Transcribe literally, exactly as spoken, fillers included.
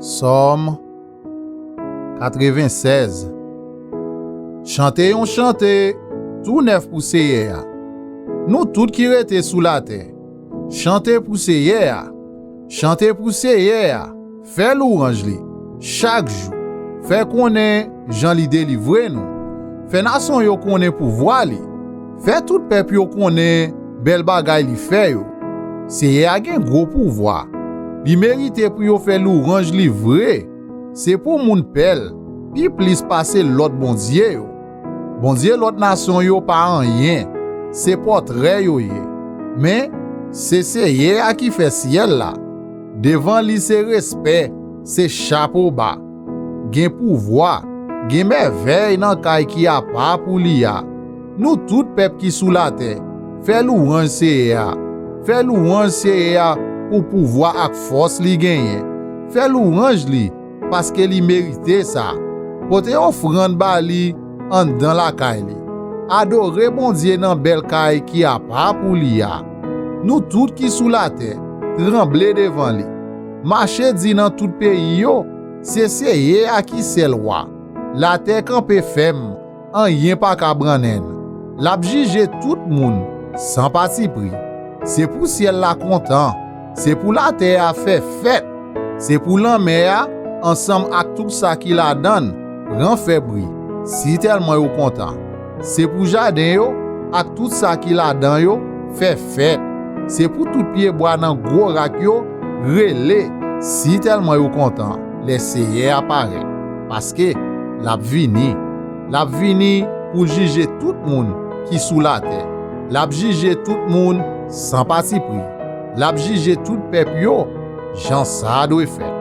Sòm katrevennsèz. Chante yon chante tou nèf pou Seyè a, nou tout ki rete sou latè. Chante pou Seyè a, chante pou Seyè a, fè louwanj li chak jou. Fè konnen jan li delivre nou. Fè nasyon yo konnen pouvwa li. Fè tout pèp yo konnen bèl bagay li fè yo. Seyè a gen gwo pouvwa. Li merite pou yo fè louwanj li vre. Se pou moun pè l, pi plis pase lòt bondye yo. Bondye lòt nasyon yo pa anyen, se pòtrè yo ye. Men, se Seyè a ki fè syèl la. Devan li se respè, se chapo ba. Gen pouvwa, gen mèvèy nan kay ki apa pou li a. Nou tout pèp ki sou latè, fè louwanj Seyè a. Fè louwanj Seyè a pou pouvwa ak fòs li genyen. Fè louwanj li, paske li merite sa. Pote ofrann ba li anndan lakay li. Adore Bondye nan bèl kay ki apa pou li a. Nou tout ki sou latè, tranble devan li. Mache di nan tout peyi yo, se Seyè a ki sèl Wa. Latè kanpe fèm, anyen pa ka brannen l. L ap jije tout moun, san patipri. Se pou syèl la kontan, se pou latè a fè fèt, se pou lanmè a ansanm ak tout sa ki ladan l pran fè bri, sitèlman yo kontan. Se pou jaden yo ak tout sa ki ladan yo fè fèt. Se pou tout pyebwa nan gwo rak yo rele, sitèlman yo kontan lè Seyè a parèt. Paske l ap vini. L ap vini pou l jije tout moun ki sou latè. L ap jije tout moun san patipri. L ap jije tout pèp yo jan sa dwe fèt.